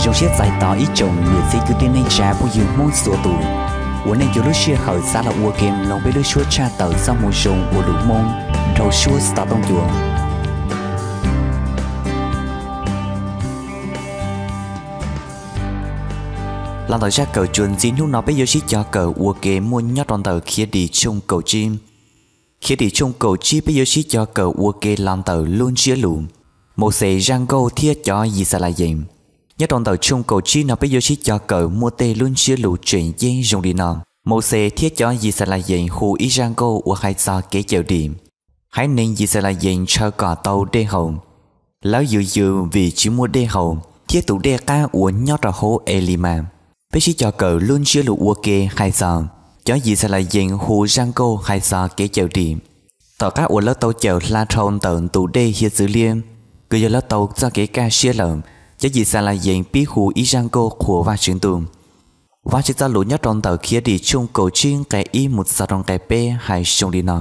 Zoo siab txais tos ib tsoom niam txiv kwv tij neej tsa phooj ywg Hmoob txhua tus uas nej yuav lub sij hawm xav los ua ke mloog peb lub suab tshaj tawm txoj moo zoo ua lus Hmoob dhau suab xov tooj cua. Los ntawm zaj kawm txuas ntxiv hnub no peb yuav sib cog kawm ua ke muaj nyob rau ntawm Khiav Dim tshooj kaum tsib. Khiav Dim tshooj kaum tsib peb yuav sib cog kawm ua ke los ntawm lub ntsiab lus Mauxes zaj nkauj thiab cov Yixalayees. Nyob rau ntawm tshooj kaum tsib no peb yuav sib cog kawm muaj tej lub ntsiab lus tseem ceeb zoo li no: Mauxes thiab cov Yixalayees hu ib zaj nkauj uas hais txog kev cawm dim. Haiv neeg Yixalayees ntshaw kom tau dej haus, lawv yws yws vim tsis muaj dej haus thiab tus dej qab uas nyob rau hauv Elimas. Peb sib cog kawm lub ntsiab lus ua ke hais txog cov Yixalayees hu zaj nkauj hais txog kev cawm dim. Tom qab uas lawv tau cawm hla dhau ntawm tus dej hiav txwv liab, kws yog lawv tau txoj kev kaj siab lawm, cov Yixalayees pib hu ib zaj nkauj qhuas Vajtswv Ntuj. Vajtswv txoj lus nyob rau ntawm Khiav Dim tshooj kaum tsib nqe ib mus txog rau nqe peb hais zoo li no: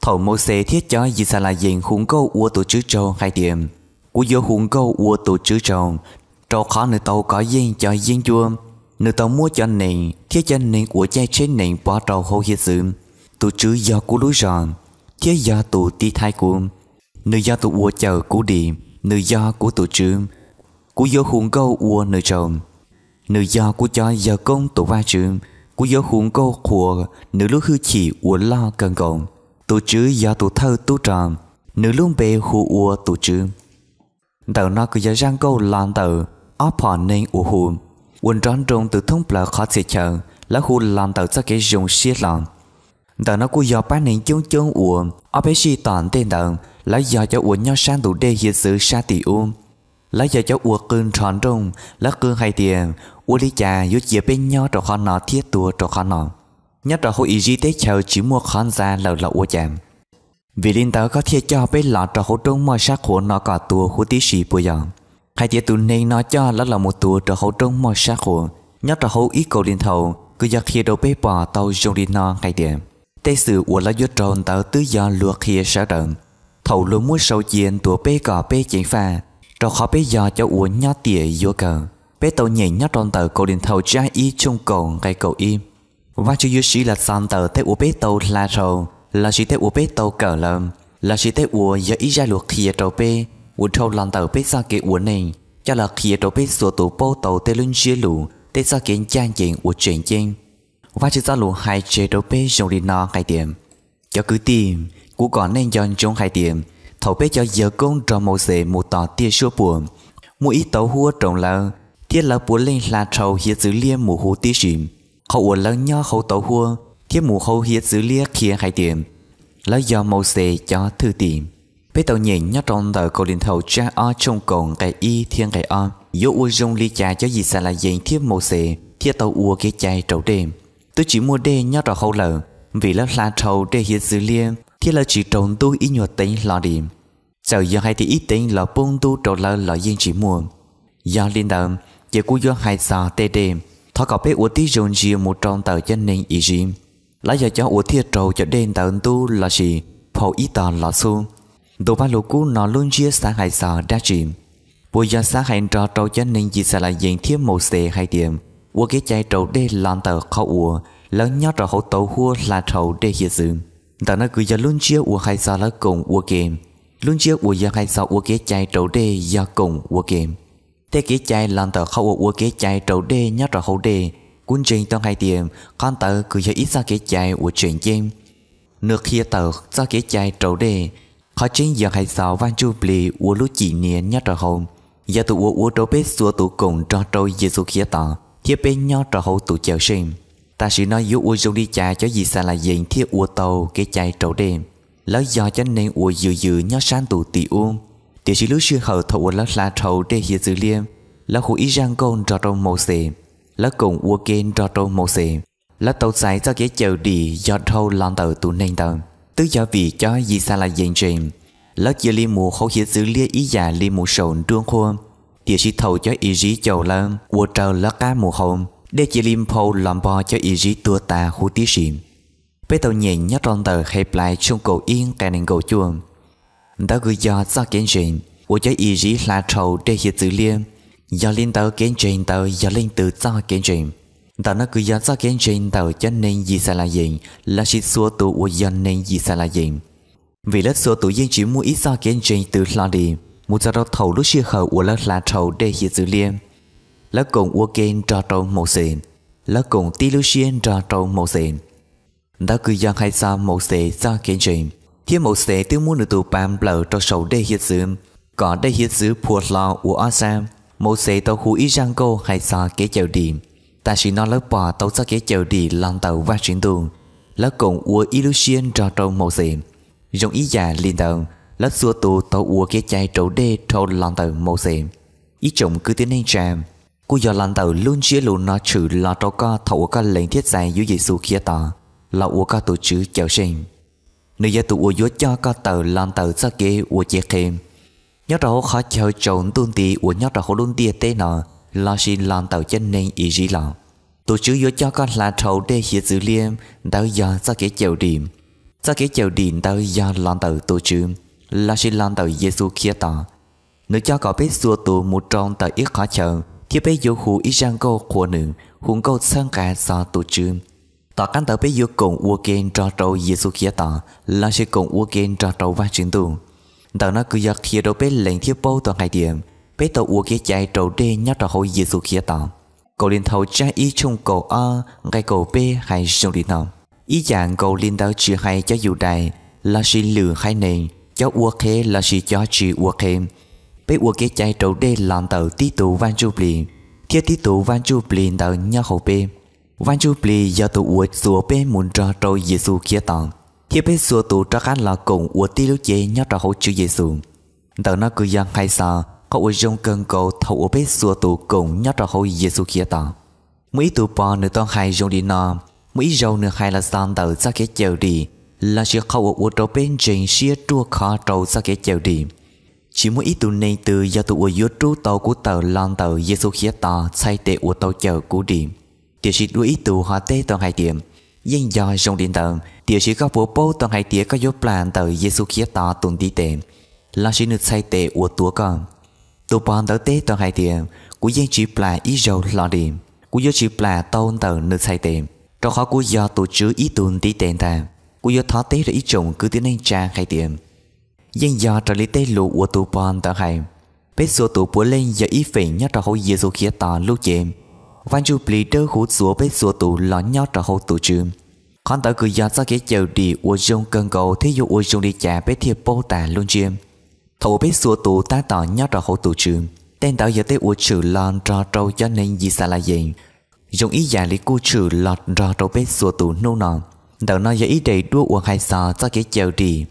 Thaum Mauxes thiab cov Yixalayees hu nkauj ua tus Tswv tsaug hais tias, Kuv yuav hu nkauj ua tus Tswv tsaug, rau qhov nws tau kov yeej cov yeeb ncuab, nws tau muab cov nees thiab cov neeg uas caij tsheb nees pov rau hauv hiav txwv. Tus Tswv yog kuv lub zog thiab yog tus tiv thaiv kuv, nws yog tus uas cawm kuv dim, nws yog kuv tus Tswv, kuv yuav hu nkauj ua nws tsaug. Nws yog kuv cov yawg koob tus Vajtswv, kuv yuav hu nkauj qhuas nws lub hwj chim uas loj kawg nkaus. Tus Tswv yog tus thawj tub rog, nws lub npe hu ua tus Tswv. Ntawm no kws yog zaj nkauj los ntawm ob phom neeg uas hu, uas nrov nroo ntws thoob plaws qhov txhia chaw, lawv hu los ntawm txoj kev zoo siab hlo. Ntawm no kuj yog pab neeg coob coob uas ob peb sij tom ntej ntawd, lawv yog cov uas nyob sab ntug dej hiav txwv sab tim ub. Lawv yog cov uas qw nrov nrooj, lawv qw hais tias, Ua li cas yuav cia peb nyob rau qhov no thiab tuag rau qhov no? Nyob rau hauv Iziv teb chaws tsis muaj qhov ntxa lawm los ua cas? Vim li ntawd koj thiaj coj peb los rau hauv roob moj sab qhua no kom tuag huv tib si puas yog? Hais tias tus neeg no coj lawv los mus tuag rau hauv roob moj sab qhua. Nyob rau hauv ib Kauleethaus kws yog qhia rau peb pom tau zoo li no hais tias, tej xwm uas lawv yuav raug ntawd twb yog luag qhia sawv daws, thaum luag muab sau cia ntuas peb kom peb ceev faj, rau qhov peb yog cov uas nyob tiam yuav kawg. Peb tau nyeem nyob rau ntawm Kauleethaus tsab ib tshooj kaum nqe kaum ib. Vajtswv yuav siv los txog ntawm tej uas peb tau hla dhau, lossis tej uas peb tau kawm lawm, lossis tej uas yog ib zaj lus qhia rau peb uas dhau los ntawm peb txoj kev ua neej, coj los qhia rau peb txhua tus paub tau tej lub ntsiab lus, tej txoj kev ncaj ncees uas tseem ceeb. Vajtswv txoj lus hais tseg rau peb zoo li no hais tias, Cov kwv tij, kuv kom nej nco ntsoov hais tias, thaum peb cov yawg koob nrog Mauxes mus tom tiaj suab puam, muaj ib tauv huab roos lawv, thiab lawv puav leej hla dhau hiav txwv liab mus huv tib si, qhov uas lawv nyob hauv tauv huab thiab mus hauv hiav txwv liab qhia hais tias, lawv yog Mauxes cov thwj tim. Peb tau nyeem nyob rau ntawm Kauleethaus tsab ob tshooj kaum nqe ib thiab nqe ob, yuav ua zoo li cas cov Yixalayees thiab Mauxes thiaj tau ua kev cai raus dej? Twb tsis muaj dej nyob rau hauv lawm, vim lawv hla dhau dej hiav txwv liab thiab lawv tsis raug ntub ib nyuag teev hlo li. Txawm yog hais tias ib teev los poob ntub rau lawv los yeej tsis muaj. Yog li ntawd, ces kuv yuav hais txog tej dej. Thov kom peb ua tib zoo ntsia mus rau ntawm cov neeg Iziv, lawv yog cov uas thiaj raug cov dej ntawd ntub lossis phau ib tog los txhub. Ntu Vajluskub no lub ntsiab xav hais txog dab tsi? Puas yog xav hais nrog rau cov neeg Yixalayees thiab Mauxes hais tias, ua kev cai raus dej los ntawm qhov uas lawv nyob rau hauv tauv huab hla dhau dej hiav txwv? Ntawm no kws yog lub ntsiab uas hais txog lawv koom ua ke. Lub ntsiab uas yog hais txog ua kev cai raus dej yog koom ua ke. Tej kev cai los ntawm qhov uas ua kev cai raus dej nyob rau hauv dej, kuv ntseeg tau hais tias qhov ntawd kws yog ib txoj kev cai uas tseem ceeb. Nws qhia tawm txoj kev cai raus dej, qhov tseeb yog hais txog Vaj Ntsujplig ua lub cim nias nyob rau hauv, yog tus uas ua rau peb txhua tus koom nrog rau Yexus Khetos thiab peb nyob rau hauv tus Cawmseej. Tam sim no yuav ua zoo li cas cov Yixalayees thiaj ua tau kev cai raus dej? Lawv yog cov neeg uas yws yws nyob sab ntus tim ub, tiam sis lub sij hawm thaum uas lawv hla dhau dej hiav txwv liab, lawv hu ib zaj nkauj nrog rau Mauxes, lawv koom ua ke nrog rau Mauxes. Lawv tau txais txoj kev cawm dim yog dhau los ntawm tus neeg ntawd. Twb yog vim cov Yixalayees ntseeg, lawv cia li mus hauv hiav txwv liab ib yam li mus saum nruab nqhuab. Tiam sis thaum cov Iziv caum lawv ua raws lawv qab mus hauv, dej cia li nphau los npog cov Iziv tuag tas huv tib si. Peb tau nyeem nyob rau ntawm Henplais tshooj kaum ib nqe nees nkaum cuaj. Ntawd kws yog txoj kev ntseeg uas cov Iziv hla dhau dej hiav txwv liab, Yog li ntawd kev ntseeg ntawd yog leej twg txoj kev ntseeg? Ntawm no kws yog txoj kev ntseeg ntawm cov neeg Yixalayees lossis txhua tus uas yog neeg Yixalayees, vim lawv txhua tus yeej tsis muaj ib txoj kev ntseeg twg hlo li mus txog rau thaum lub sij hawm uas lawv hla dhau dej hiav txwv liab. Lawv koom ua ke nrog rau Mauxes, lawv koom tib lub siab nrog rau Mauxes. Ntawd kws yog hais txog Mauxes txoj kev ntseeg, thiab Mauxes twb muab nws tus pas nplawm rau saum dej hiav txwv, kom dej hiav txwv phua hlo ua ob sab. Mauxes tau hu ib zaj nkauj hais txog kev cawm dim. Tam sim no lawv pom tau txoj kev cawm dim los ntawm Vajtswv ntuj, lawv koom ua ib lub siab nrog rau Mauxes. Zoo ib yam li ntawd, lawv txhua tus tau ua kev cai raus dej dhau los ntawm Mauxes. Ib tsoom kwv tij neej tsa, kuj yog los ntawm lub ntsiab lus no tshwm los rau koj thaum uas koj lees thiab txais yuav Yexus Khiav Tos los ua koj tus Tswv Cawmseej. Nws yog tus uas yuav coj koj tawm los ntawm txoj kev ua cev qhev nyob rau hauv qhov chaw tsaus ntuj nti uas nyob rau hauv lub ntiaj teb no lossis los ntawm cov neeg Iziv los. Tus Tswv yuav coj koj hla dhau dej hiav txwv liab, ntawd yog txoj kev cawm dim. Txoj kev cawm dim ntawd yog los ntawm tus Tswv lossis los ntawm Yexus Khiav Tos. Nws coj kom peb txhua tus mus rau ntawm ib qhov chaw thiab peb yuav hu ib zaj nkauj qhuas Nws, hu nkauj txhawb nqa txog tus Tswv. Tom qab ntawd peb yuav koom ua ke nrog rau Yexus Khiav Tos lossis koom ua ke nrog rau Vajtswv Ntuj. Ntawm no kws yog qhia rau peb lees thiab paub tau hais tias peb tau ua kev cai raus dej nyob rau hauv Yexus Khiav Tos. Kauleethaus tsab ib tshooj kaum ob nqe kaum peb hais zoo li no: Ib yam nkaus li ntawd tsis hais cov Yudais lossis lwm haiv neeg, cov ua qhev lossis cov tsis ua qhev, peb ua kev cai raus dej los ntawm tib tug Vaj Ntsujplig, thiab tib tug Vaj Ntsujplig ntawd nyob hauv peb. Vaj Ntsujplig yog tus uas txuas peb mus nrog rau Yexus Khiav Tos, thiab peb txhua tus rov qab los koom ua tib lub cev nyob rau hauv Tswv Yexus. Ntawm no kws yog hais txog qhov uas zoo kawg nkaus thaum uas peb txhua tus koom nyob rau hauv Yexus Khiav Tos. Muaj ib tug pog nws tau hais zoo li no: Muaj ib zaug nws hais los txog ntawm txoj kev cawm dim lossis qhov uas ua rau peb ntseeg siab ruaj khov rau txoj kev cawm dim. Tsis muaj ib tug neeg twg yog tus uas yuav rub tau kuv tawm los ntawm Yexus Khiav Tos txhais tes uas tau cawm kuv dim. Tiam sis dua ib tug ho teb tau hais tias: Yeej yog zoo li ntawd, tiam sis koj puas paub tau hais tias koj yuav plam ntawm Yexus Khiav Tos tus ntiv tes lossis nws txhais tes uas tuav koj? Tus pog ntawd teb tau hais tias: Kuv yeej tsis plam ib zaug hlo li. Kuv yuav tsis plam tau ntawm nws txhais tes, rau qhov kuv yog tus Tswv ib tug ntiv tes ntag. Kuv yuav thov teb rau ib tsoom kwv tij neej tsa hais tias, yeej yog raws li tej lus uas tus pog ntawd hais, peb txhua tus puav leej yog ib feem nyob rau hauv Yexus Khiav Tos lub cev. Vaj Ntsujplig dawb huv txuas peb txhua tus los nyob rau hauv tus Tswv. Qhov ntawd kws yog txoj kev cawm dim uas zoo kawg nkaus thiab yuav ua zoo li cas peb thiaj paub tas lub ntsiab. Thaum uas peb txhua tus tab tom nyob rau hauv tus Tswv, tej ntawd yog tej uas tshwm los nrog rau cov neeg Yixalayees, zoo ib yam li kuj tshwm los nrog rau peb txhua tus hnub no. Ntawm no yog ib daim duab uas hais txog txoj kev cawm dim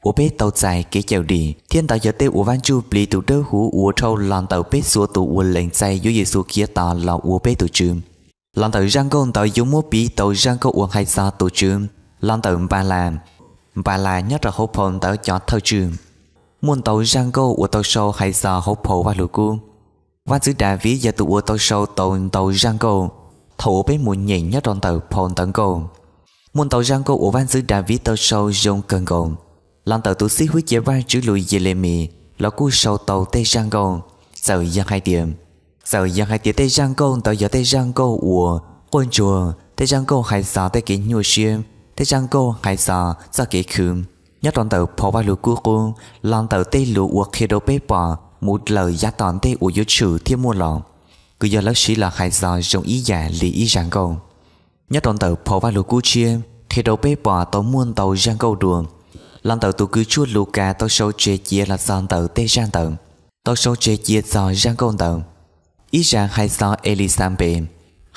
uas peb tau txais kev cawm dim, thiab ntawd yog tej uas Vaj Ntsujplig tus dawb huv ua dhau los ntawm peb txhua tus uas lees txais yuav Yexus Khiav Tos los ua peb tus Tswv. Los ntawm zaj nkauj ntawd yuav muab piv tau zaj nkauj uas hais txog tus Tswv los ntawm Npalas. Npalas nyob rau hauv phau ntawv cov thawj tswj. Muaj ntau zaj nkauj uas tau sau hais txog hauv phau Vajluskub. Vaj ntxwv Daviv yog tus uas tau sau tau ntau zaj nkauj. Thaum uas peb mus nyeem nyob rau ntawm phau ntawv nkauj, muaj ntau zaj nkauj uas vaj ntxwv Daviv tau sau zoo kawg nkaus. Los ntawm tus xib hwb cev Vajtswv lus Yelemis los kuj sau tau tej zaj nkauj. Txawm yog hais tias, txawm yog hais tias tej zaj nkauj ntawd yog tej zaj nkauj uas quaj ntsuag, tej zaj nkauj hais txog tej kev nyuaj siab, tej zaj nkauj hais txog txoj kev khwv, nyob rau ntawm phau Vajluskub qub, los ntawm tej lus uas qhia rau peb pom mus lawm yav tom ntej uas yuav tshwm thiab muaj los, kws yog lawv siv los hais txog zoo ib yam li ib zaj nkauj. Nyob rau ntawm phau Vajluskub tshiab qhia rau peb pom tau muaj ntau zaj nkauj dua. Los ntawm tus kws tshuaj Lukas tau sau tseg cia los txog ntawm tej zaj ntawd, tau sau tseg cia txog zaj nkauj ntawd. Ib zaj hais txog Elixanpes,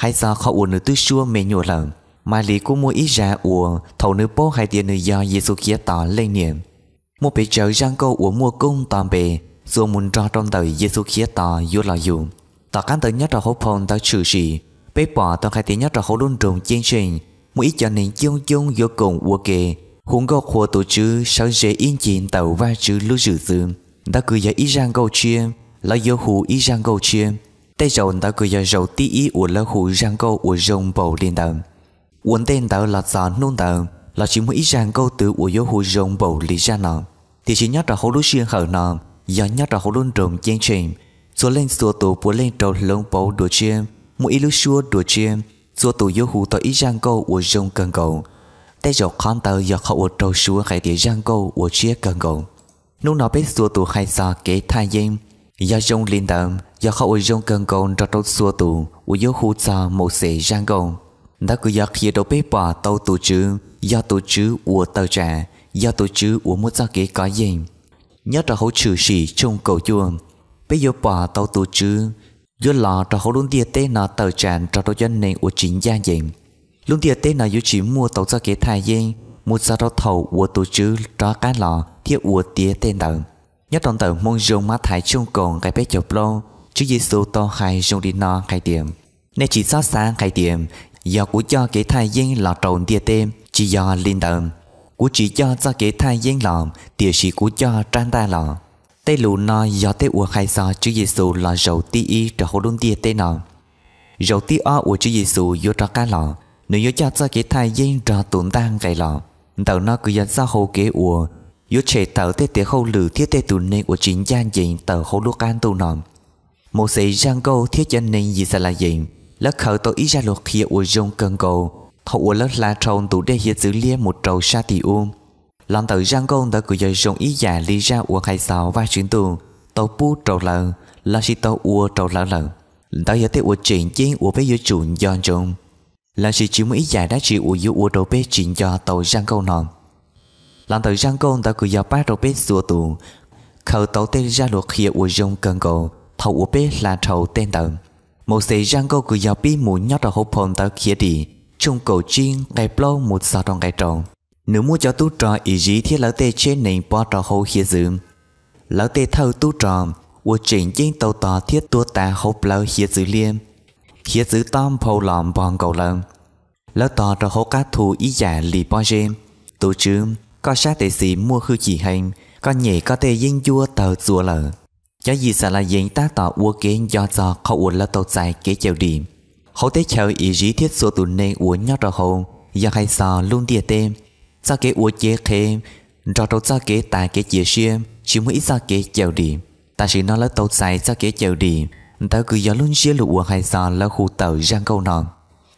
hais txog qhov uas nws twb suab me nyuam lawm. Malis kuj muaj ib zaj uas thaum nws paub hais tias nws yog Yexus Khiav Tos leej niam. Muaj pes tsawg zaj nkauj uas muaj koob nto npe txuas mus nrog rau ntawm Yexus Khiav Tos yuav los yug. Tom qab ntawd nyob rau hauv phau ntawv Tshwm Sim, peb pom tau hais tias nyob rau hauv lub nroog Ceeb Tsheej, muaj ib co neeg coob coob yuav koom ua ke hu nkauj qhuas tus Tswv sawv ze ib ncig ntawm Vajtswv lub zwm txwv. Ntawd kws yog ib zaj nkauj tshiab, lawv yuav hu ib zaj nkauj tshiab. Tej zaum ntawd kws yog zaus tib ib uas lawv hu zaj nkauj uas zoo npaum li ntawd. Ua ntej ntawd los txog hnub ntawd los tsis muaj ib zaj nkauj twg uas yuav hu zoo npaum li zaj no. Tiam sis nyob rau hauv lub sij hawm no, yog nyob rau hauv lub nroog Ceeb Tsheej, Txhua leej txhua tus puav leej raug hloov pauv dua tshiab, muaj ib lub suab dua tshiab. Txhua tus yuav hu tau ib zaj nkauj uas zoo kawg nkaus. Tej zaum qhov ntawd yog qhov uas raug suav hais tias zaj nkauj uas tshiab kawg nkaus. Hnub no peb txhua tus hais txog kev thaj yeeb, yog zoo li ntawd yog qhov uas zoo kawg nkaus nrog rau txhua tus uas yuav hu txog Mauxes zaj nkauj. Ntawd kws yog qhia rau peb pom tau tus Tswv yog tus Tswv uas tawm tsam, yog tus Tswv uas muaj txoj kev kov yeej. Nyob rau hauv Tshwm Sim tshooj kaum cuaj, peb yuav pom tau tus Tswv yuav los rau hauv lub ntiaj teb no tawm tsam nrog rau cov neeg uas tsis ncaj ncees. Lub ntiaj teb no yuav tsis muaj tau txoj kev thaj yeeb mus txog rau thaum uas tus Tswv rov qab los thiab ua tiav tej ntawd. Nyob rau ntawm Hmoo Zoo Mathais tshooj kaum nqe peb caug plaub, Tswv Yexus tau hais zoo li no hais tias: Nej tsis txhob xav hais tias yog kuv coj kev thaj yeeb los rau ntiaj teb, tsis yog li ntawd. Kuv tsis coj txoj kev thaj yeeb los, tiam sis kuv coj rab ntaj los. Tej lus no yog tej uas hais txog Tswv Yexus los zaum thib ib rau hauv lub ntiaj teb no. Zaum thib ob uas Tswv Yexus yuav rov qab los, nws yuav coj txoj kev thaj yeeb nrog tus ntaj nqes los. Ntawm no kws yog txoj hau kev uas yuav tshem tawm tej tes hauj lwm thiab tej tus neeg uas tsis ncaj ncees tawm hauv lub qab ntuj no. Mauxes zaj nkauj thiab cov neeg Yixalayees lawv khaws tau ib zaj lus qhia uas zoo kawg nkaus thaum uas lawv hla dhau ntug dej hiav txwv liab mus rau sab tim ub. Los ntawm zaj nkauj ntawd kws yog zoo ib yam li zaj uas hais txog Vajtswv Ntuj tau pub rau lawv lossis tau ua rau lawv lawm. Ntawd yog tej uas tseem ceeb uas peb yuav tsum nco ntsoov, lossis tsis muaj ib yam dab tsi uas yuav ua rau peb tsis nco tau zaj nkauj no. Los ntawm zaj nkauj ntawd kws yog pab rau peb txhua tus khaws tau tej zaj lus qhia uas zoo kawg nkaus thaum uas peb hla dhau tej ntawd. Mauxes zaj nkauj kws yog pib mus nyob rau hauv phau ntawv Khiav Dim tshooj kaum tsib nqe plaub mus txog rau nqe rau. Nws muab cov tub rog Iziv thiab lawv tej tsheb nees pov rau hauv hiav txwv. Lawv tej thawj tub rog uas tseem ceeb tau tos thiab tuag tas hauv plawv hiav txwv liab. Hiav txwv tob nphau los npog nkaus lawv. Lawv tos rau hauv qab thu ib yam li pob zeb. Tus Tswv, koj sab tes xis muaj hwj chim heev, koj nyem koj tej yeeb ncuab tawg txua lawm. Cov Yixalayees tab tom ua kev nco txog qhov uas lawv tau txais kev cawm dim. Hauv teb chaws Iziv thiab txhua tus neeg uas nyob rau hauv yog hais txog lub ntiaj teb. Txoj kev ua cev qhev nrog rau txoj kev tas kev cia siab tsis muaj ib txoj kev cawm dim. Tam sim no lawv tau txais txoj kev cawm dim, ntawd kws yog lub ntsiab lus uas hais txog lawv hu tawm zaj nkauj no.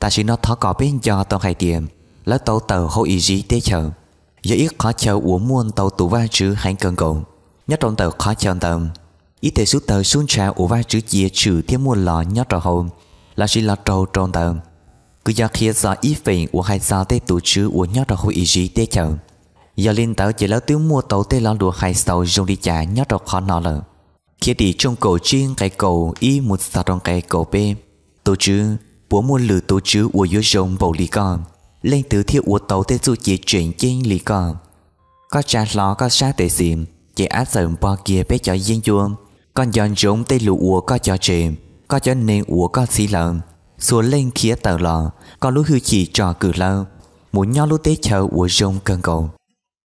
Tam sim no thov kom peb nco tau hais tias lawv tau tawm hauv Iziv teb chaws, yog ib qhov chaw uas muaj ntau tus vaj tswv heev kawg nkaus. Nyob rau ntawm qhov chaw ntawd, ib teg sub tawg sub ntsha uas Vajtswv cia tshwm thiab muaj los nyob rau hauv, lossis los raug rau ntawd, kws yog qhia txog ib feem uas hais txog tej tus tswv uas nyob rau hauv Iziv teb chaws. Yog li ntawd ces lawv twb muaj tau tej lo lus hais xaus zoo li cas nyob rau qhov no lawm? Khiav Dim tshooj kaum tsib nqe kaum ib mus txog rau nqe kaum peb. Tus Tswv, puas muaj lwm tus tswv uas yuav zoo npaum li koj? Leej twg thiaj ua tau tej txuj ci tseem ceeb li koj? Koj tsa hlo koj sab tes xis, ces av txawm npog kiag peb cov yeeb ncuab. Koj nco ntsoov tej lus uas koj cog tseg, koj cov neeg uas koj txhiv lawm. Txhua leej khiav tawm los, koj lub hwj chim tsom kwm lawv mus nyob lub teb chaws uas zoo kawg nkaus.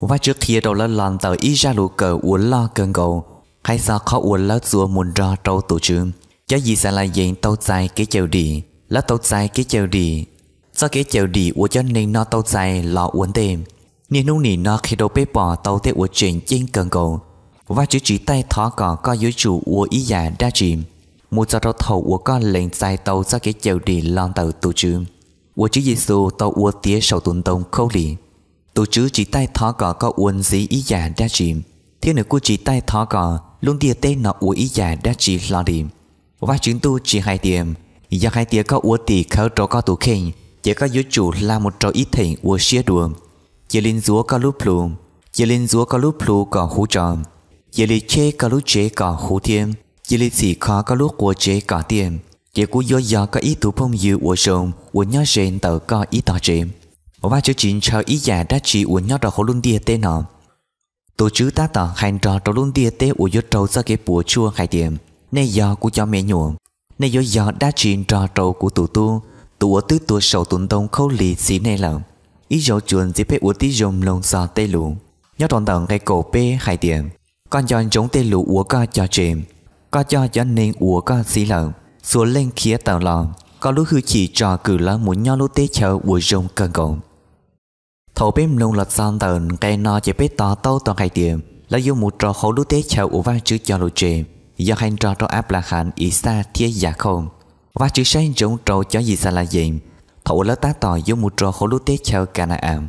Vajtswv qhia rau lawv los ntawm ib zaj lus kawm uas loj kawg nkaus hais txog qhov uas lawv txuas mus nrog rau tus Tswv. Cov Yixalayees tau txais kev cawm dim, lawv tau txais kev cawm dim. Txoj kev cawm dim uas cov neeg no tau txais los ua ntej, niaj hnub nim no qhia rau peb pom tau tej uas tseem ceeb kawg nkaus. Vajtswv tsis taij thov kom koj yuav tsum ua ib yam dab tsi mus txog rau thaum uas koj lees txais tau txoj kev cawm dim los ntawm tus Tswv, uas Tswv Yexus tau ua tiav saum tus ntoo khaub lig. Tus Tswv tsis taij thov kom koj ua ntxiv ib yam dab tsi, thiab nws kuj tsis taij thov kom lub ntiaj teb no ua ib yam dab tsi hlo li. Vajtswv Ntuj tsis hais tias, yog hais tias koj ua tim khawv rau koj tus kheej, ces koj yuav tsum hla mus rau ib theem ua siab dua. Cia li ntxuav koj lub plhu, cia li ntxuav koj lub plhu kom huv tso, cia li cheb koj lub tsev kom huv thiab, cia li txhim kho koj lub qua tsev kom tiaj, ces kuv yuav yog koj ib tug phooj ywg uas zoo uas nyob ze ntawm koj ib tog tsev. Vajtswv tsis ntshaw ib yam dab tsi uas nyob rau hauv lub ntiaj teb no. Tus Tswv tab tom hais nrog rau lub ntiaj teb uas yuav raug txoj kev puas tsuaj hais tias, nej yog kuv cov me nyuam, nej yuav yog dab tsi nrog rau kuv tus Tub, tus uas twb tuag saum tus ntoo khaub lig txhiv nej lawm? Ib zaug tsuas ntxiv peb ua tib zoo mloog txog tej lus nyob rau ntawm nqe kaum peb hais tias, koj nco ntsoov tej lus uas koj cog tseg, koj coj cov neeg uas koj txhiv lawm. Txhua leej khiav tawm los, koj lub hwj chim tsom kwm lawv mus nyob lub teb chaws uas zoo kawg nkaus. Thaum peb mloog los txog ntawm nqe no ces peb to taub tau hais tias lawv yuav mus rau hauv lub teb chaws uas Vajtswv cog lus tseg, yog hais nrog rau Anplahas, Ixaj thiab Yakhauj. Vajtswv saib ntsoov rau cov Yixalayees thaum uas lawv tab tom yuav mus rau hauv lub teb chaws Ka na-as.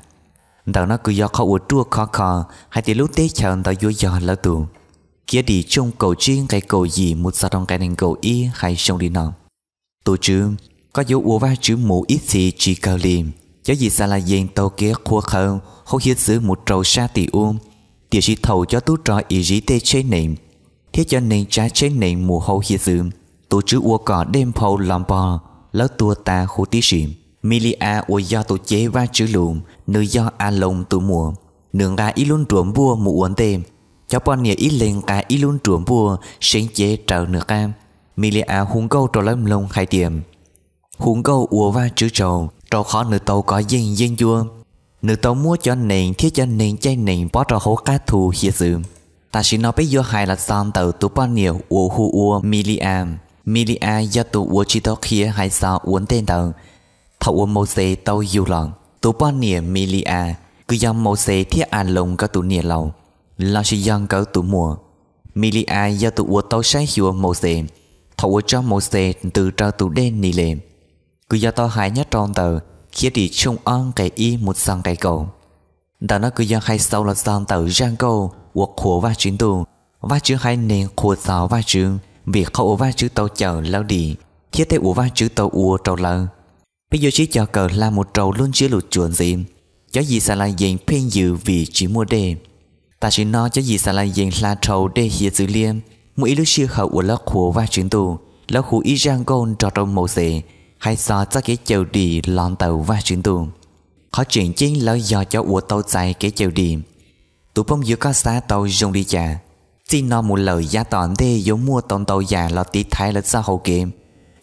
Ntawm no kws yog qhov uas ruaj khov kho hais tias lub teb chaws ntawd yuav yog lawv tug. Khiavdim tshooj kaum tsib nqe kaum yim mus txog rau nqe nees nkaum ib hais zoo li no: Tus Tswv, koj yuav ua Vajtswv mus ib txhis tsis kawg li. Cov Yixalayees taug kev qhuav qhawv hauv hiav txwv mus rau sab tim ub, tiam sis thaum cov tub rog Iziv tej tsheb nees thiab cov neeg tsav tsheb nees mus hauv hiav txwv, tus Tswv ua kom dej nphau los npog lawv tuag tas huv tib si. Mili-as uas yog tus cev Vajtswv lus, nws yog Aloos tus muam, nws nqa ib lub nruas npuaj mus ua ntej. Cov poj niam ib leeg nqa ib lub nruas npuaj seev cev raws nws qab. Mili-as hu nkauj rau lawv mloog hais tias: Hu nkauj ua Vajtswv tsaug, rau qhov nws tau kov yeej yeeb ncuab. Nws tau muab cov nees thiab cov neeg caij nees pob rau hauv qab thu hiav txwv. Tam sim no peb yuav hais los txog ntawm tus poj niam uas hu ua Mili-as. Mili-as yog tus uas tsis tau qhia hais txog ua ntej ntawd. Thaum uas Mauxes tau yug los, tus poj niam Mili-as kws yog Mauxes thiab Aloos nkawd tus niam laus, lossis yog nkawd tus muam. Mili-as yog tus uas tau saib xyuas Mauxes thaum uas tso Mauxes ntws rau tus dej Niles, kws yog tau hais nyob rau ntawm Khiavdim tshooj ob nqe ib mus txog nqe kaum. Ntawm no kws yog hais xaus los txog ntawm zaj nkauj uas qhuas Vajtswv Ntuj. Vajtswv haiv neeg qhuas txog Vajtswv vim qhov uas Vajtswv tau cawm lawv dim thiab tej uas Vajtswv tau ua rau lawv. Peb yuav sib cog kawm hla mus rau lub ntsiab lus tsuas ntxiv. Cov Yixalayees pheej yws vim tsis muaj dej. Tam sim no cov Yixalayees hla dhau dej hiav txwv liab. Muaj ib lub sij hawm uas lawv qhuas Vajtswv Ntuj, lawv hu ib zaj nkauj nrog rau Mauxes hais txog txoj kev cawm dim los ntawm Vajtswv Ntuj. Qhov tseem ceeb lawv yog cov uas tau txais kev cawm dim. Tus phooj ywg, koj xav tau zoo li cas? Txij no mus lawm yav tom ntej yuav muaj tau ntau yam los tiv thaiv lawv txoj hau kev.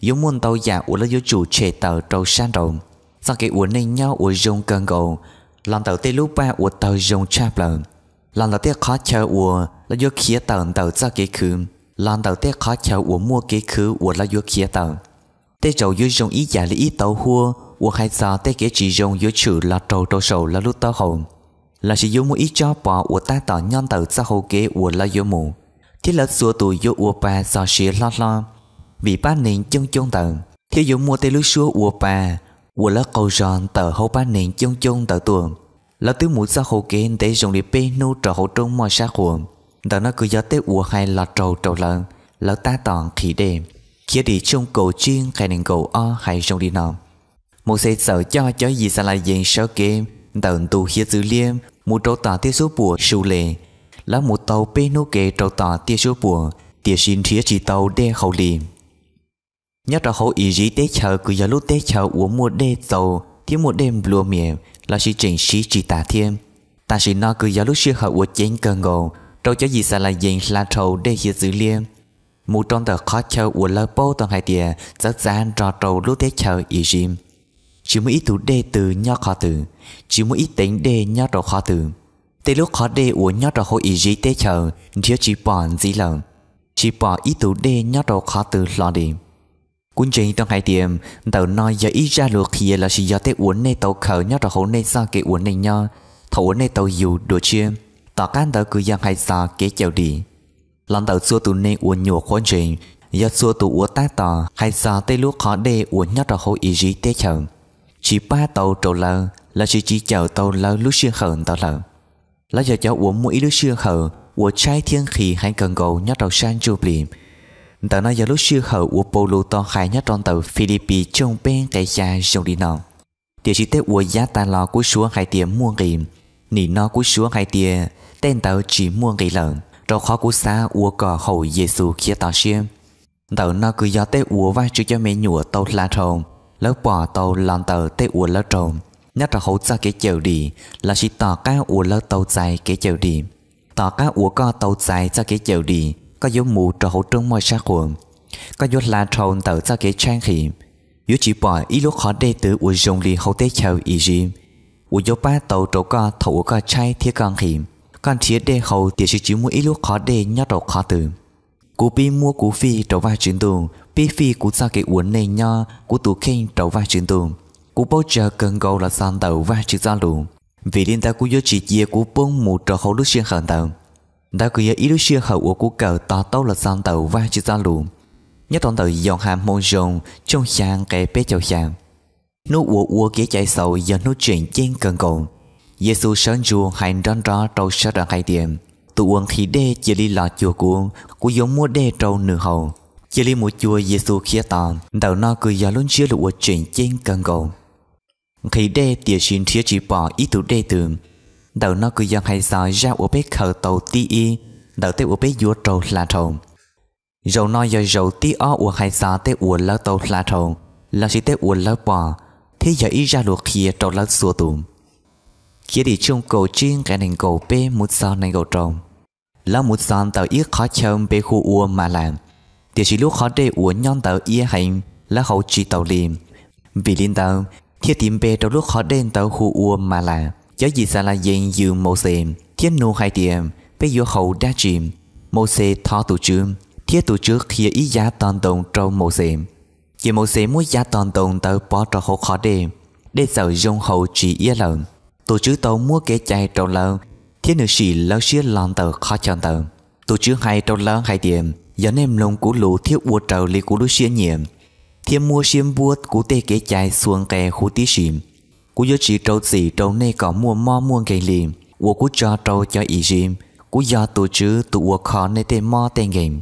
Yuav muaj ntau yam uas lawv yuav tsum tshem tawm rau sab nraud. Txoj kev ua neej nyob uas zoo kawg nkaus los ntawm tej lub paj uas tawg zoo tshaj plaws, los ntawm tej qhov chaw uas lawv yuav khiav tawm ntawm txoj kev khwv, los ntawm tej qhov chaw uas muaj kev khwv uas lawv yuav khiav tawm. Tej zaum yuav zoo ib yam li ib tauv huab uas hais txog tej kev tsis zoo yuav tshwm los raug rau saum lawv lub taub hau, lossis yuav muaj ib tsob pos uas tab tom nyob ntawm txoj hau kev uas lawv yuav mus, thiab lawv txhua tus yuav ua pa txog siav hlob hlob vim pab neeg coob coob ntawd, thiab yuav muaj tej lub suab ua pa uas lawv qaug zog ntawm hauv pab neeg coob coob ntawd tuaj. Lawv twb mus txoj hau kev ntev zoo li peb hnub rau hauv roob moj sab qhua. Ntawm no kws yog tej uas hais los raug rau lawv, lawv tab tom nqhis dej. Khiavdim tshooj kaum tsib nqe nees nkaum ob hais zoo li no: Mauxes txawm coj cov Yixalayees sawv kev ntawm ntu hiav txwv liab mus rau tom tiaj suab puam Sules. Lawv mus tau peb hnub kev rau tom tiaj suab puam, tiam sis nrhiav tsis tau dej haus li. Nyob rau hauv Iziv teb chaws kws yog lub teb chaws uas muaj dej txaus thiab muaj dej nplua mias lossis tseem siv tsis tas thiab. Tam sim no kws yog lub sij hawm uas ceev kawg nkaus rau cov Yixalayees hla dhau dej hiav txwv liab mus rau ntawm qhov chaw uas lawv paub tau hais tias txawv txav nrog rau lub teb chaws Iziv. Tsis muaj ib tug dej twg nyob qhov twg, tsis muaj ib teev dej nyob rau qhov twg. Tej lub qhov dej uas nyob rau hauv Iziv teb chaws nrhiav tsis pom ntxiv lawm, tsis pom ib tug dej nyob rau qhov twg hlo li. Kuv ntseeg tau hais tias ntawm no yog ib zaj lus qhia lossis yog tej uas nej tau khaws nyob rau hauv nej txoj kev ua neej nyob thaum uas nej tau yug dua tshiab. Tom qab ntawd kws yog hais txog kev cawm dim los ntawm txhua tus neeg uas nyuam qhuav ntseeg, yog txhua tus uas tab tom hais txog tej lub qhov dej uas nyob rau hauv Iziv teb chaws, tsis pab tau rau lawv lossis tsis cawm tau lawv lub sij hawm ntawd lawm. Lawv yog cov uas muaj ib lub sij hawm uas tshaib thiab nqhis heev kawg nkaus nyob rau sab ntsuj plig. Ntawm no yog lub sij hawm uas Paulus tau hais nyob rau ntawm Filipis tshooj peb nqe xya zoo li no: Tiam sis tej uas yav tas los kuv suav hais tias muaj nqis, nim no kuv suav hais tias tej ntawd tsis muaj nqis lawm, rau qhov kuv xav ua kom haum Yexus khiav to siab. Ntawm no kws yog tej uas Vajtswv cov me nyuam tau hla dhau, lawv pom tau los ntawm tej uas lawv raug nyob rau hauv txoj kev cawm dim lossis tom qab uas lawv tau txais kev cawm dim. Tom qab uas koj tau txais txoj kev cawm dim, koj yuav mus rau hauv roob moj sab qhua, koj yuav hla dhau ntawm txoj kev tshaib nqhis. Yuav tsis pom ib lub qhov dej twg uas zoo li hauv teb chaws Iziv uas yuav pab tau rau koj thaum uas koj tshaib thiab koj nqhis. Koj nrhiav dej haus tiam sis tsis muaj ib lub qhov dej nyob rau qhov twg. Kuv pib muab kuv fij rau Vajtswv Ntuj, pib fij kuv txoj kev ua neej nyob, kuv tus kheej rau Vajtswv Ntuj. Kuv paub tsawg kawg nkaus los txog ntawm Vajtswv txoj lus, vim li ntawd kuv yuav tsis cia kuv poob mus rau hauv lub sij hawm ntawd. Ntawd kws yog ib lub sij hawm uas kuv kawm to taub los txog ntawm Vajtswv txoj lus nyob rau ntawm Yauhas Moo Zoo tshooj xya nqe peb caug xya. Hnub uas ua Kev cai Xaus yog hnub tseem ceeb kawg nkaus. Yexus sawv ntsug hais nrov nrov rau sawv daws hais tias, Tus uas nqhis dej cia li los cuag kuv, kuv yuav muab dej rau nws haus. Cia li mus cuag Yexus Khetos. Ntawm no kws yog lub ntsiab lus uas tseem ceeb kawg nkaus. Nqhis dej tiam sis nrhiav tsis pom ib tug dej twg. Ntawm no kws yog hais txog zaj uas peb khaws tau tib ib ntawm tej uas peb yuav raug hla dhau. Zaum no yog zaum tib ob uas hais txog tej uas lawv tau hla dhau lossis tej uas lawv pom, thiab yog ib zaj lus qhia rau lawv txhua tus. Khiavdim tshooj kaum tsib nqe nees nkaum peb mus txog nees nkaum rau. Lawv mus txog ntawm ib qhov chaw npe hu ua Malas, tiam sis lub qhov dej uas nyob ntawd iab heev, lawv haus tsis taus li. Vim li ntawd, thiaj tis npe rau lub qhov dej ntawd hu ua Malas. Cov Yixalayees yws Mauxes thiab nug hais tias, Peb yuav haus dab tsi? Mauxes thov tus Tswv, thiab tus Tswv qhia ib yav tog ntoo rau Mauxes. Ces Mauxes muab yav tog ntoo ntawd pov rau hauv qhov dej, dej txawm zoo haus tsis iab lawm. Tus Tswv tau muab kev cai rau lawv, thiab nws sim lawv siab los ntawm qhov chaw ntawd. Tus Tswv hais rau lawv hais tias, Yog nej mloog kuv lus thiab ua raws li kuv lub siab nyiam, thiab muab siab npuab kuv tej kev cai txhua nqe huv tib si, kuv yuav tsis rau txim rau nej kom muaj mob muaj nkeeg li uas kuv tso rau cov Iziv. Kuv yog tus Tswv tus uas kho nej tej mob tej nkeeg.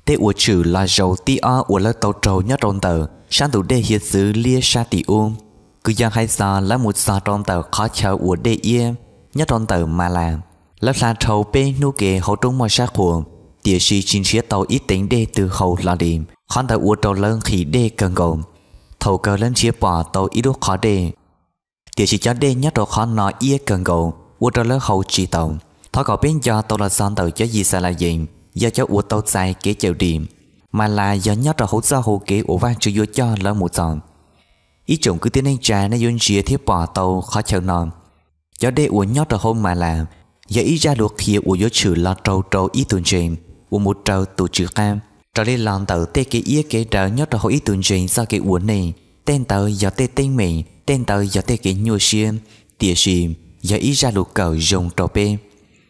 Tej uas tshwm los zaum tib ob uas lawv tau raug nyob rau ntawm sab ntug dej hiav txwv liab sab tim ub, kws yog hais txog lawv mus txog rau ntawm qhov chaw uas dej iab nyob rau ntawm Malas. Lawv hla dhau peb hnub ke hauv roob moj sab qhua, tiam sis tsis nrhiav tau ib teev dej twg haus hlo li. Qhov ntawd ua rau lawv nqhis dej kawg nkaus. Thaum kawg lawv nrhiav pom tau ib lub qhov dej, tiam sis cov dej nyob rau qhov no iab kawg nkaus ua rau lawv haus tsis taus. Thov kom peb nco tau los txog ntawm cov Yixalayees yog cov uas tau txais kev cawm dim. Malas yog nyob rau hauv txoj hau kev uas Vajtswv yuav coj lawv mus txog. Ib tsoom kwv tij neej tsa, nej yuav ntsia thiab pom tau qhov chaw no. Cov dej uas nyob rau hauv Malas yog ib zaj lus qhia uas yuav tshwm los raug rau ib tug ntseeg uas mus raws tus Tswv qab. Raws li los ntawm tej kev iab kev daw nyob rau hauv ib tug ntseeg txoj kev ua neej, tej ntawd yog tej teeb meem, tej ntawd yog tej kev nyuaj siab, tiam sis yog ib zaj lus kawm zoo rau peb,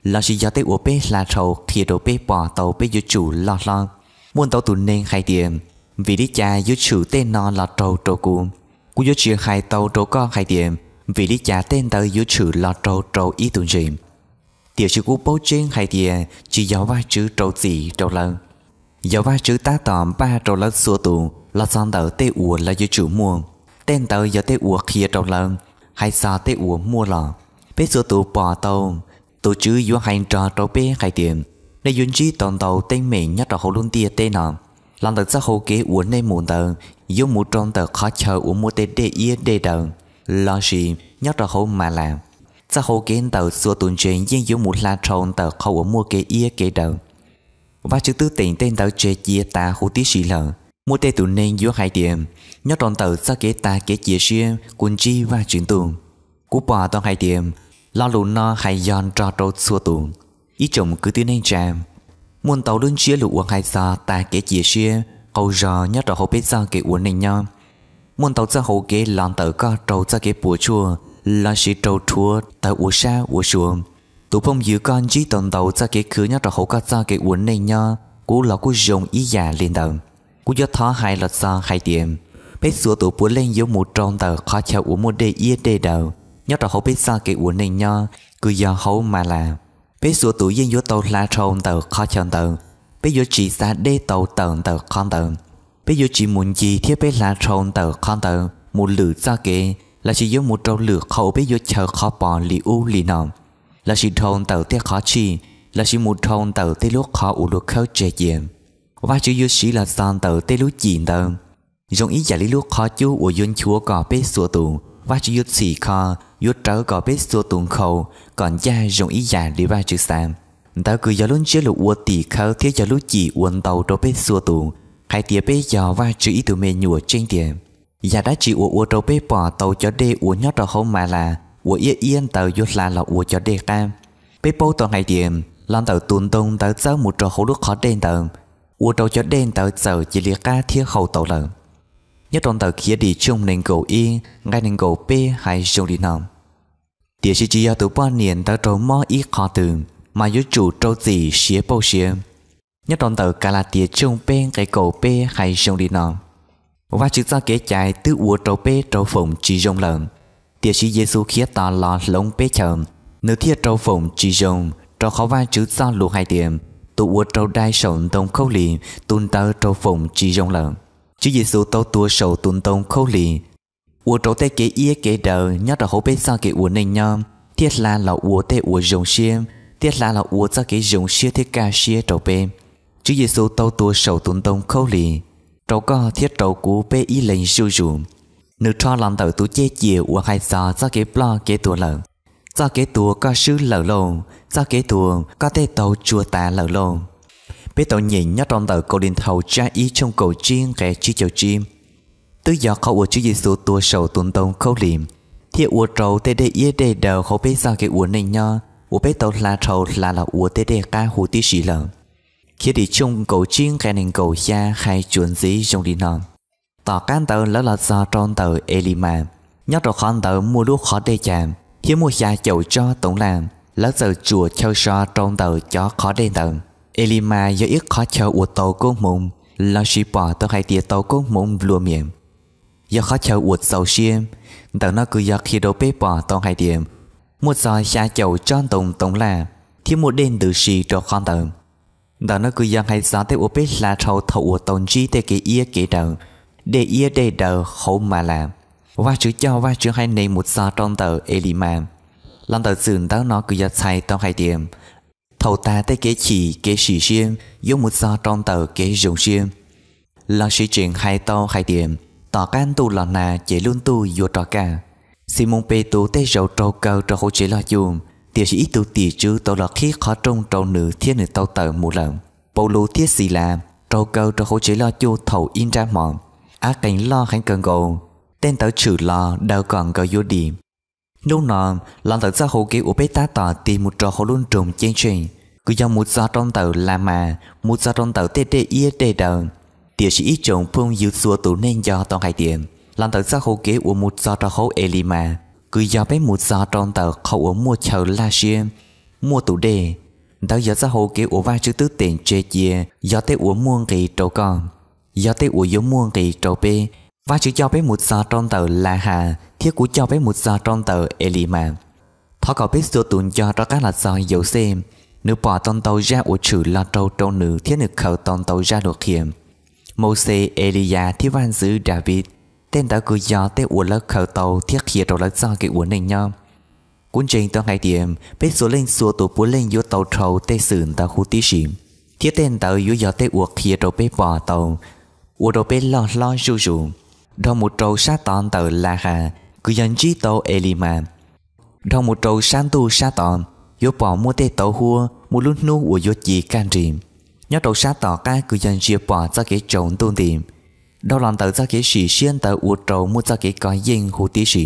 lossis yog tej uas peb hla dhau qhia rau peb pom tau peb yuav tsum loj hlob. Muaj ntau tus neeg hais tias, Vim li cas yuav tshwm tej no los raug rau kuv? Kuv yuav tsis hais tau rau koj hais tias vim li cas tej ntawd yuav tshwm los raug rau ib tug ntseeg. Tiam sis kuv paub tseeb hais tias tsis yog Vajtswv rau txim rau lawv. Yog Vajtswv tab tom npaj rau lawv txhua tus los txog ntawm tej uas lawv yuav tsum muaj. Tej ntawd yog tej uas qhia rau lawv hais txog tej uas muaj los. Peb txhua tus pom tau, tus Tswv yuav hais nrog rau peb hais tias, nej yuav ntsib tau ntau teeb meem nyob rau hauv lub ntiaj teb no. Los ntawm txoj hau kev uas nej mus ntawd yuav mus rau ntawm qhov chaw uas muaj tej dej iab dej daw, lossis nyob rau hauv Malas. Txoj hau kev ntawm txhua tus ntseeg yeej yuav mus hla dhau ntawm qhov uas muaj kev iab kev daw. Vajtswv twb teem tej ntawd tseg cia tas huv tib si lawm. Muaj tej tus neeg yuav hais tias, nyob rau ntawm txoj kev tas kev cia siab kuv ntsib Vajtswv Ntuj. Kuv pom tau hais tias, lo lus no hais yog nrog rau txhua tus. Ib tsoom kwv tij neej tsa, muaj ntau lub ntsiab lus uas hais txog tas kev cia siab qaug zog nyob rau hauv peb txoj kev ua neej nyob. Muaj ntau txoj hau kev los ntawm koj raug txoj kev puas tsuaj lossis raug rhuav tawm ua sab ua sua. Tus phooj ywg koj ntsib tau ntau txoj kev khwv nyob rau hauv koj txoj kev ua neej nyob, kuv los kuj zoo ib yam li ntawd. Kuv yuav thov hais los txog hais tias, peb txhua tus puav leej yuav mus rau ntawm qhov chaw uas muaj dej iab dej daw nyob rau hauv peb txoj kev ua neej nyob, kws yog hauv Malas. Peb txhua tus yeej yuav tau hla dhau ntawm qhov chaw ntawd, peb yuav tsis xav deb tau tawm ntawm qhov ntawd. Peb yuav tsis mus ncig thiab peb hla dhau ntawm qhov ntawd mus lwm txoj kev, lossis yuav mus rau lwm qhov uas peb yuav chaw qhov pom li ub li no, lossis dhau ntawm tej qhov tshij, lossis mus dhau ntawm tej lub qhov uas luag khawb tseg cia. Vajtswv yuav siv los txog ntawm tej lub cim ntawd, zoo ib yam li lub qhov cub uas yuav nchuav kom peb txhua tus. Vajtswv yuav txhim kho, yuav rawv kom peb txhua tus nkhaus kom ncaj zoo ib yam li Vajtswv xav. Ntawd kws yog lub ntsiab lus ua tim khawv thiab yog lub cim uas ntaus rau peb txhua tus hais tias peb yog Vajtswv ib tug me nyuam tseeb tiag. Yam dab tsi uas ua rau peb pom tau cov dej uas nyob rau hauv Malas uas iab iab ntawd yuav hla los ua cov dej qab? Peb paub tau hais tias, los ntawm tus ntoo ntawd txawb mus rau hauv lub qhov dej ntawd, ua rau cov dej ntawd txawm cia li qab thiab haus tau lawm. Nyob rau ntawm Khiavdim tshooj nees nkaum ib nqe nees nkaum peb hais zoo li no: Tiam sis tsis yog tus poj niam ntawd raug mob ib qho twg, mas yuav tsum rau txim siav pauj siav. Nyob rau ntawm Kalatias tshooj peb nqe kaum peb hais zoo li no: Vajtswv txoj kev cai twb ua rau peb raug foom tsis zoo lawm, tiam sis Yexus khiav tos los hloov peb chaw, nws thiaj raug foom tsis zoo. Rau qhov Vajtswv txoj lus hais tias, tus uas raug dai saum ntoo khaub lig, tus ntawd raug foom tsis zoo lawm. Tswv Yexus tau tuag saum tus ntoo khaub lig, ua rau tej kev iab kev daw nyob rau hauv peb txoj kev ua neej nyob thiaj hla los ua tej uas zoo siab, thiaj hla los ua txoj kev zoo siab thiab kaj siab rau peb. Tswv Yexus tau tuag saum tus ntoo khaub lig, rau koj thiab rau kuv peb ib leeg zuj zus. Nws rho los ntawm tus ceg ciam uas hais txog txoj kev ploj kev tuag lawm. Txoj kev tuag koj swb lawm lauj, txoj kev tuag koj tej taug tsuag tas lawm lauj. Peb tau nyeem nyob rau ntawm Kauleethaus tsab ib tshooj kaum tsib nqe tsib caug tsib. Twb yog qhov uas Tswv Yexus tuag saum tus ntoo khaub lig, thiaj ua rau tej dej iab dej daw hauv peb txoj kev ua neej nyob uas peb tau hla dhau hla los ua tej dej qab huv tib si lawm. Khiavdim tshooj kaum tsib nqe nees nkaum xya hais tsuas ntxiv zoo li no: Tom qab ntawd lawv los txog rau ntawm Elimas, nyob rau qhov ntawd muaj lub qhov dej cas, thiab muaj xya caum tsob toov laj. Lawv txawm tsuam chaw so rau ntawm cov qhov dej ntawd. Elimas yog ib qhov chaw uas tau koob hmoov, lossis pom tau hais tias tau koob hmoov nplua mias, yog qhov chaw uas txaus siab. Ntawm no kws yog qhia rau peb pom tau hais tias muaj txog xya caum tsob ntoo toov laj, thiab muaj dej ntws si rau qhov ntawd. Ntawm no kws yog hais txog tej uas peb hla dhau thaum uas tau ntsib tej kev iab kev daw, dej iab dej daw hauv Malas. Vajtswv coj Vajtswv haiv neeg mus txog rau ntawm Elimas. Los ntawm txwm ntawv no kws yog txhais tau hais tias thaum tag tej kev chim kev sim siab yuav mus txog rau ntawm kev zoo siab, lossis tseem hais tau hais tias tom qab ntuj los nag ces lub ntuj yuav rov kaj. Ximoos Petus tej zaum raug kaw rau hauv tsev loj cuj, tiam sis ib tug tim tswv tau los qhib qhov rooj rau nws thiab nws tau tawm mus lawm. Paulus thiab Xilas raug kaw rau hauv tsev loj cuj thaum ib nrab hmo, av qeeg loj heev kawg nkaus, tej ntawd tshwm los daws kom nkawd yuav dim. Hnub no, los ntawm txoj hau kev uas peb tab tom tig mus rau hauv lub nroog ceeb tsheej, kws yog mus txog rau ntawm Lamas, mus txog rau ntawm tej dej iab dej daw, tiam sis ib tsoom phooj ywg txhua tus nej nco tau hais tias los ntawm txoj hau kev uas mus txog rau hauv Elimas, kws yog peb mus txog rau ntawm qhov uas muaj chaw laj siab, muaj tus dej. Ntawd yog txoj hau kev uas Vajtswv twb teem tseg cia yog tej uas muaj nqis rau koj, yog tej uas yuav muaj nqis rau peb. Vajtswv coj peb mus txog rau ntawm Lahas thiab kuv coj peb mus txog rau ntawm Elimas. Thov kom peb txhua tus nco rov qab los txog Yauxej, nws pom tau ntau zaj uas tshwm los raug rau nws thiab nws khaws tau ntau zaj lus qhia. Mauxes, Eliyas thiab Vaj ntxwv Daviv, tej ntawd kws yog tej uas lawv khaws tau thiab qhia rau lawv txoj kev ua neej nyob. Kuv ntseeg tau hais tias peb txhua leej txhua tus puav leej yuav tau dhau tej xwm ntawd huv tib si, thiab tej ntawd yuav yog tej uas qhia rau peb pom tau, ua rau peb loj hlob zuj zus. Dhau mus rau sab tod ntawm Lahas kws yog ntsib tau Elimas. Dhau mus rau sab ntuj sab tod, yuav pom muaj tej tauv huab, muaj lub hnub uas yuav ci kaj nrig. Nyob rau sab tom qab kws yog ntsia pom txoj kev tsaus ntuj nti. Dhau los ntawm txoj kev sim siab ntawd ua rau muaj txoj kev kov yeej huv tib si.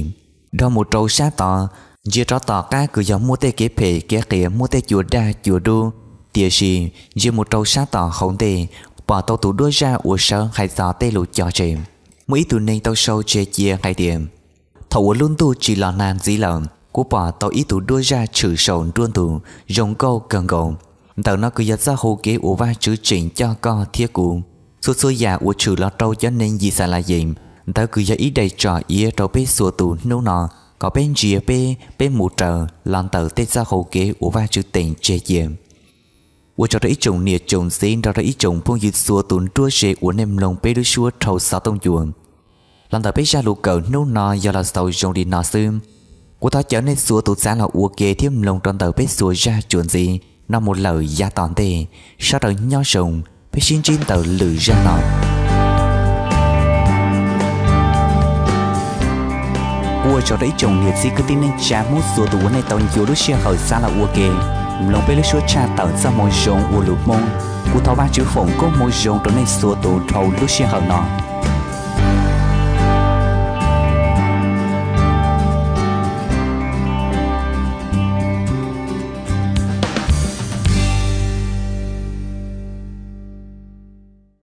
Dhau mus rau sab tod, ntsia rov tom qab kws yog muaj tej kev phem kev qias, muaj tej cua daj cua dub. Tiam sis ntsia mus rau sab tom hauv ntej, pom tau tus duab zaj uas sawv hais txog tej lus cog tseg. Muaj ib tug neeg tau sau tseg cia hais tias, thaum uas lub ntuj tsis los nag ntxiv lawm, kuv pom tau ib tug duab zaj tshwm saum nruab ntug, zoo nkauj kawg nkaus. Ntawm no kws yog txoj hau kev uas Vajtswv tseem coj koj thiab kuv. Txhua txhua yam uas tshwm los rau cov neeg Yixalayees, ntawd kws yog ib daim tsom iav rau peb txhua tus hnub no, kom peb ntsia peb, peb mus raws los ntawm tej txoj hau kev uas Vajtswv teem tseg cia. Ua tsaug rau ib tsoom niam tsoom txiv nrog rau ib tsoom phooj ywg txhua tus nruab ze uas nej mloog peb lub suab rhau xov tooj cua. Los ntawm peb zaj lus kawm hnub no yog los xaus zoo li no xwb. Kuv thov caw nej txhua tus txav los ua ke thiab mloog rau ntawm peb txhua zaj tsuas ntxiv no mus lawm yav tom ntej. Sawv daws nyob zoo, peb sib ntsib ntawm lwm zaj no. Ua tsaug rau ib tsoom niam txiv kwv tij neej tsa Hmoob txhua tus uas nej tau ncua lub sij hawm txav los ua ke mloog peb lub suab tshaj tawm txoj moo zoo ua lus Hmoob. Kuv thov Vajtswv foom koob hmoov zoo rau nej txhua tus dhau lub sij hawm no.